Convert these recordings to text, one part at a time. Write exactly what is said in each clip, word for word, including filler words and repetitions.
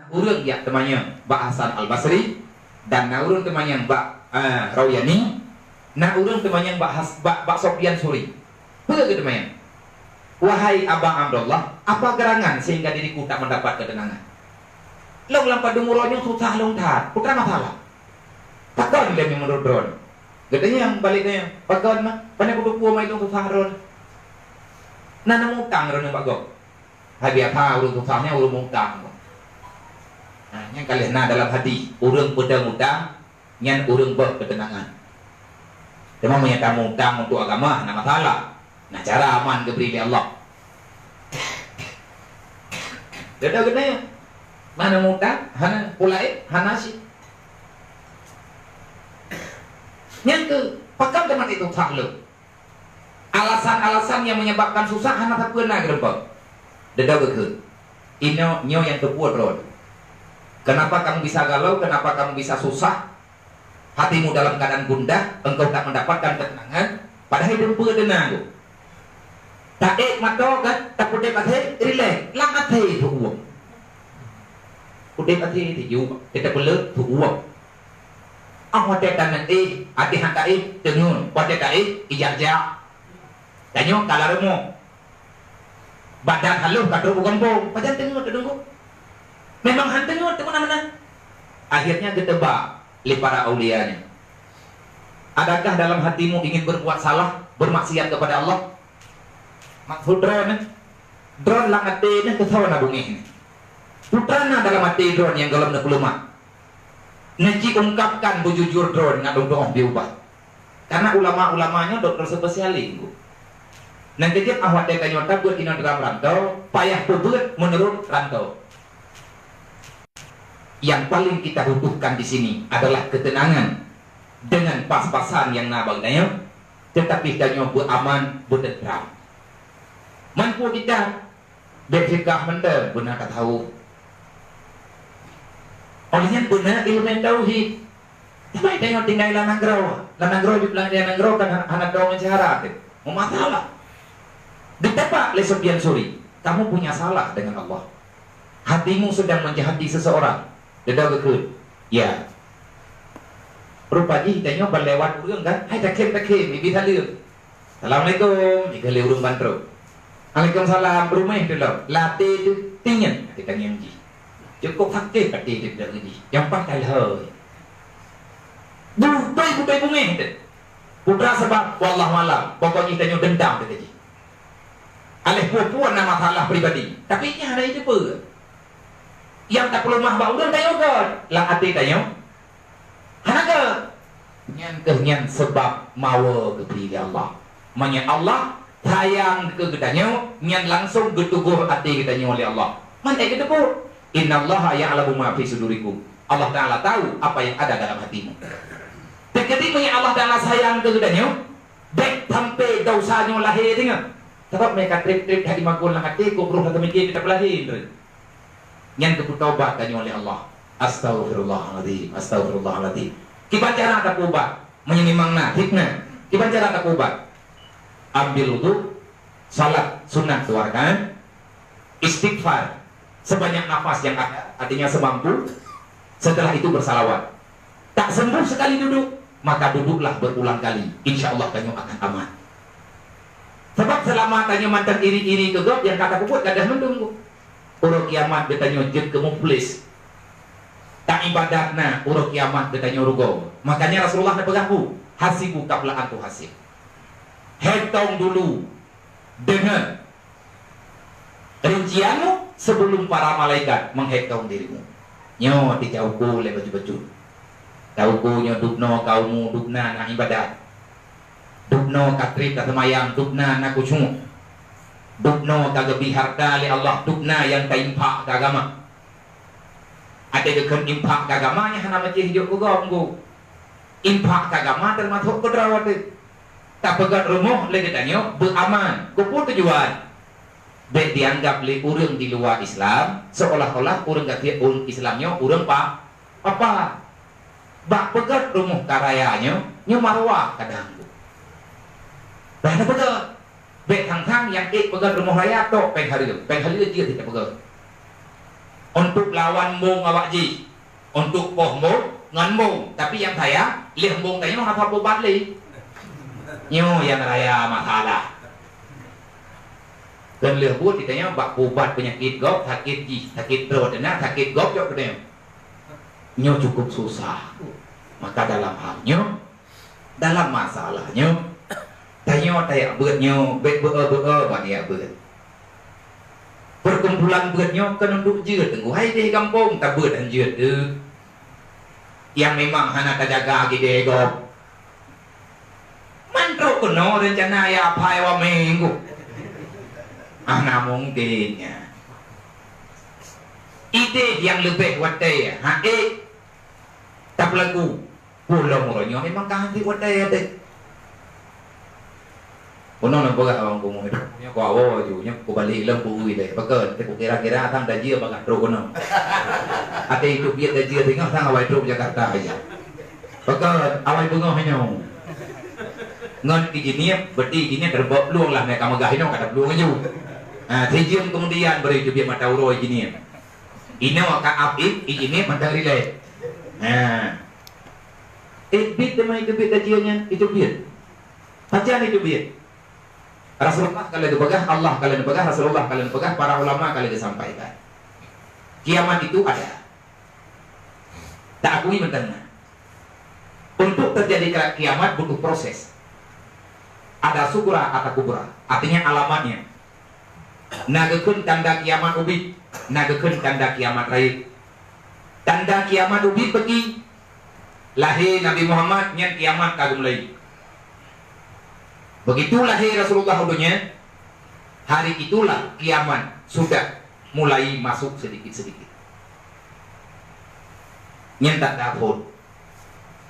Ureuëng jak teumanyong bak Hasan Al-Basri, dan na ureuëng teumanyong bak, eh, Rauyani, na ureuëng teumanyong bak Has-, bak, bak Sufyan Sauri. Peue geuteumanyong? "Wahai Aba Abdullah, apa gerangan sehingga diriku tak mendapat ketenangan? Lôn lam padum uroe nyoe susah lôn that, peue masalah? Pakon lé meunurot droen?" Geutanyong balik nyan, "Pakon, ma? Pane kuteupeu ma lôn susah droen? Na neumutang droen bak gob." Hai biasa ureuëng susah nyan ureuëng mutang. Nah, nyan ka lheueh na dalam hadis, ureuëng peudong utang, nyan ureuëng boh keuteunangan. Teuma meunyo tamutang untuk agama, hana masalah. Nah, cara aman geubri lé Allah. Gata keuneuk mana mutang, hana pulai, hana si. Nyang keu pakam teuma itu tak leuh. Alasan-alasan yang menyebabkan susah hana sapeue na geureumpok. Deungoe keuh. Inoe nyoe nyang teupeue droe. Kenapa kamu bisa galau? Kenapa kamu bisa susah? Hatimu dalam keadaan gundah, engkau tak mendapatkan ketenangan, padahai teupeue deungoe. Taék mata kan, tapeuudép até, rilek, lam até teuuap. Udép até teujuek, teupeuleuek teuuap. Ah watée taneuk éh, até han taéh, teungeut, watée taéh, ijak-jak. Tanyoe ka lam rumoh. Badan halôh ka trok u gampông, pajan teungeut teudungku. Memang han teungeut teumeunan-meunan. Akhirnya geuteuba lé para aulia nyan. Adakah dalam hatimu ingin berbuat salah, bermaksiat kepada Allah? Maksud droeneuh, droen lam até neuh keusoe na beungéh nyan. Peue na dalam até droen nyang gohlom neupeuleumah. Neujiungkapkan beujujur droen ngon dong-dong diubah. Karena ulama-ulama nyoe doktor spesialis, Bu. Nyang keujeuet ah watée tanyoe tabeuet inoe dalam rantau, payah peubeuet meunurot rantau. Yang paling kita butuhkan di sini adalah ketenangan dengan pas-pasan nyang na bak tanyoe, tetapi tanyoe beuaman, beuteuntram. Meunyoe kita Bék sikah mantong beuna tatawök. Óh lheueh nyan beuna ileumèe tauhid. Teuma tanyoe tinggai lam nanggroe, lam nanggroe, di lam nanggroe kan hana dong syarat teuh. Meumasalah. Geuteupeue lé Sufyan Sauri, "Kamu punya salah dengan Allah. Hatimu sedang menjahati seseorang." Deungoe geukheun, "Ya." Rupa jih tanyoe ban lewat ureueng kan, hai takhém-takhém, ibi saleuem. "Assalamualaikum," ikheun lé ureueng ban trok. "Waalaikumsalam, beureuméh tulông." Lam até teuh, tinyan até tangieng jih. Cukôp sakét até teuh jih. Nyang paih ka lheueh. Beutôi-beutôi beungéh teuh. Peue teuma sabab, wallahu alam, pokok jih tanyoe dendam teuh jih. Aléh peue-peue na masalah pribadi, tapi nyan hana jiteupeue. Nyang tapeuleumah bak ureueng tanyoe kon, lam até tanyoe. Hana keuh. Nyan keuh nyan sabab mawe geubri lé Allah. Meunyoe Allah sayang keu geutanyoe, nyan langsong geutugoh até geutanyoe lé Allah. Man ék geuteupeue, "Innallaha ya'lamu ma fi sudurikum." Allah Taala tahu apa yang ada dalam hatimu. Teukeudi meunyoe Allah Taala sayang keu geutanyoe, bék sampai desya nyoe lahé teungoh. Sabab meunyoe ka trép-trép that jimakot lam até, kok roh ka teumikir kita peulahé. Nyan keuh peutobat tanyoe lé Allah. Astaghfirullahalazim, astaghfirullahalazim. Kiban cara tapeubat, meunyoe memang na hikmah. Kiban cara tapeubat. Ambil wudu, salat sunat dua rakaat, istighfar sebanyak nafas yang ada, artinya semampu. Setelah itu bersalawat. Tak sembuh sekali duduk, maka duduklah berulang kali. Insya Allah tanyoe akan aman. Sabab selama tanyoe mantong iri-iri keu gob, nyang ka tapeubuet gadôh mandum. Uroe kiamat geutanyoe jeuet keu muflis. Tak ibadat na, uroe kiamat geutanyoe rugoe. Makanya Rasulullah neupeugah, "Bu, hasibu qabla an tuhasab." Hitung dulu dengan rincianmu sebelum para malaikat menghitung dirimu. Nyoe teuka uko lé bacut-bacut. Tauko nyoe dubnoe ka umu, dubna na ibadat. Dubnoe ka trép ka seumayang, dubna na khusyuk. Dubnoe ka geubri hareuta lé Allah, dubna nyang ka infak keu agama. Até geukheun infak keu agama nyan hana meusti jok keu gob, Bu. Infak keu agama teumasok keu droe teuh. Tapeugöt rumoh lé geutanyoe beuaman. Keupeue tujuan? Bék dianggap lé ureueng di luwa Islam seolah-olah ureueng gasien, ureueng Islam nyoe ureueng pa-, papa. Bak peugöt rumoh ka raya nyoe, nyoe maruah kadang. Bah tapeugöt. Bék thang-thang nyang ék peugöt rumoh raya tok péng hareuem, péng hareuem jeuet tapeugöt. Untuk lawan embong awak jih, untuk poh embong ngon embong. Tapi nyang sayang, lheueh embong tanyoe hana pubat lé. Nyoe nyang raya masalah. Kan lheueh buet tanyoe bak pubat peunyakét gob, sakét jih, sakét droe teunak, sakét gob jok keunoe. Nyoe cukup susah. Maka dalam hal nyoe, dalam masalah nyoe, tanyoe tajak beuet nyoe, bèk beu-e-beu-e ban jak beuet. Perkumpulan beuet nyoe kon untuk jeuet teungku, hai deh gampông tabeuet han jeuet deuh. Nyang memang hana tajaga gidée gob. Man trok keunoe rencana ya apai wa minggu. Hana mungkin nyan. Ideh nyang leubeh watée, ha ék tapeulagu. Pulang uroe nyoe memang ka hanti watée-watée. Bunoe na peugah awang kumuh, nyoe ku awoe ju, nyoe ku balik lom ku ui lé. Pakon, teuku kira-kira sang tajia bagah trok keunoe. Até itu biet tajia singoh sang awai trok Jakarta aja. Pakon, awai beungoh nyoe. Ngon ijiniep, berarti ijiniep terbok plueng lah mereka megah inoe kata plueng ju. Ha, sijeuem kemudian beri itu biet mata uroe ijiniep. Inoe ka ap ip, ijiniep mata rilek. Ha. Eh, bit teuma itu bit tajia nyan, itu bit. Pajan itu bit. Rasulullah ka lheueh geupeugah, Allah ka lheueh geupeugah, Rasulullah ka lheueh geupeugah, para ulama ka lheueh geusampaikan. Kiamat itu ada. Taakui mantong na. Untuk terjadi kiamat butuh proses. Ada sugra, ada kubra. Artinya alamatnya. Na geukheun tanda kiamat ubit, na geukheun tanda kiamat rayeuk. Tanda kiamat ubit bagi lahé Nabi Muhammad nyan kiamat ka geumulai. Begitu lahé Rasulullah u donya, hari itulah kiamat sudah mulai masuk sedikit-sedikit. Nyan tanda phon.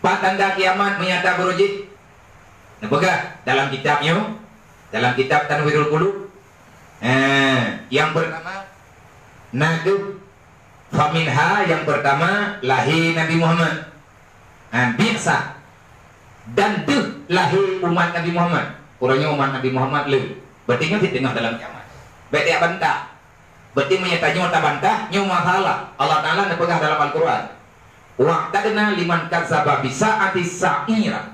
Pat tanda kiamat meunyo tabeurujik? Neupeugah dalam kitab nyoe, dalam kitab Tanwirul Qulub. Eh, yang pertama, na deuh faminha, yang pertama lahé Nabi Muhammad. Ha, biasa. Dan deuh lahé umat Nabi Muhammad. Uroe nyoe umat Nabi Muhammad le. Berarti nyoe di tengah dalam kiamat. Bèk tajak bantah. Berarti meunyo tanyoe tabantah, nyoe masalah. Allah Taala neupeugah dalam Al-Quran, "Wa'tadna liman kadzdzaba bisa'ati sa'ira."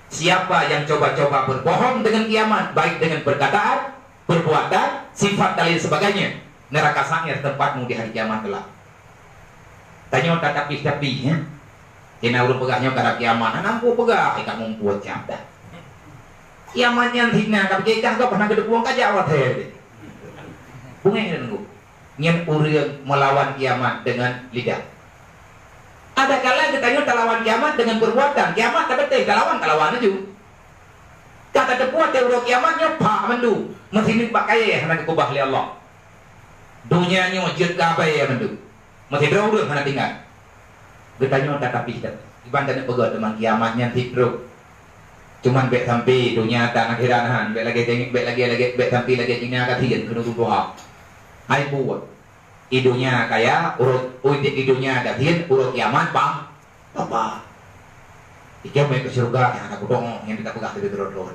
Siapa yang coba-coba berbohong dengan kiamat, baik dengan perkataan, perbuatan, sifat dan lain sebagainya, neraka sa'ir tempatmu di hari kiamat kelak. Tanyoe tatapih-tapih, ya. Tina ureuëng peugah nyoe karab kiamat, hana mampu peugah, ai kamoe mampu ucap dah. Kiamat nyan hina, tapi kah gob hana geuteupeue kajak watée. Bungéh deungoe. Nyan ureuëng melawan kiamat dengan lidah. Ada kala geutanyoe talawan kiamat dengan perbuatan. Kiamat ka beutôi, talawan, talawan laju. Ka tateupeue watée uroe kiamat nyoe phak mandum, meusineuk bak kayée hana geukeubah lé Allah. Donya nyoe jeuet keu abai mandum. Meusidroe ureuëng hana tinggai. Geutanyoe tatapih that. Iban taneuk peugah teuma kiamat nyan sit trok. Cuman bèk sampai donya dan akhirat han, bèk lagée tengok, bèk lagée, lagée, bèk sampai lagée Cina gasien keuneuk tuha. Hai buet. I donya kaya, ureuëng, ui, i donya gasien, uroe kiamat bang, Bapak. Ikeu mai keu syeuruga nyang hana kudong nyang teuka peugah teubiet droe-droe.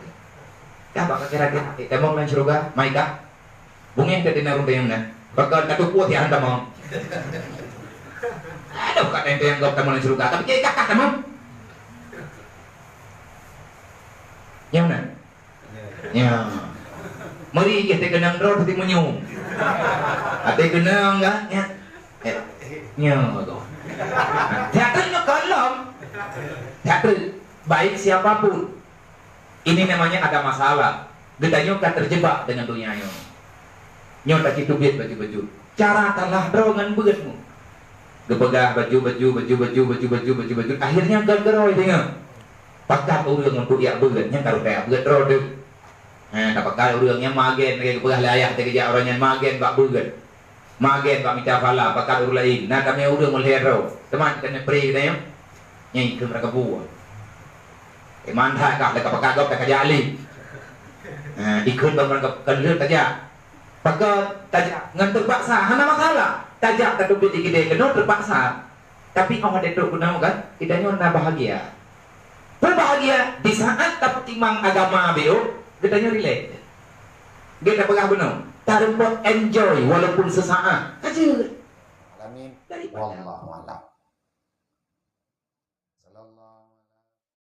Ka bak kira-kira, eh, tamong lam syeuruga, mai ka. Bungéh ka tina runteng na. Baka ka tupeue siat han tamong. Aduh, ka teunteng gob tamong lam syeuruga, tapi cit ka tamong. Nyang na. Ya. Meri jih teukeunong droe teuti meunyoe. Até keunong kan? Ya. Eh, nyoe tu. Teater nyoe kalon. Teater baik siapapun. Ini namanya ada masalah. Geutanyoe ka terjebak dengan donya nyoe. Nyoe taci teubiet baju-baju. Cara talah droe ngon beuet mu. Geupeugah baju, baju, baju. Akhirnya gagaro deungoe. Pakat ureuëng untuk jak beuet, nyan ka rupaya beuet droe deuh. Ha, tapakat ureuëng nyang magen lagée geupeugah lé ayah teuh geujak uroe nyan magen bak beuet. Magen bak mita phala, pakat ureuëng laén. Na tamé ureuëng meulhée droe. Teuma taneuk pri geutanyoe. Nyang ikheun meuraka buah. Iman that kah laka pakat gob dak kajak lé. Ha, ikheun bak meuraka kalheueh tajak. Pakat tajak ngon teupaksa, hana masalah. Tajak tateubiet di keudée keunoe teupaksa. Tapi óh watée trok keunoe kan, geutanyoe na bahagia. Peubahagia di saat tapeutimang agama beu, geutanyoe rilek. Geutanyoe peugah bunoe, tarumpok enjoy walaupun sesaat. Ka jeuet. daripada. Wallahu a'lam.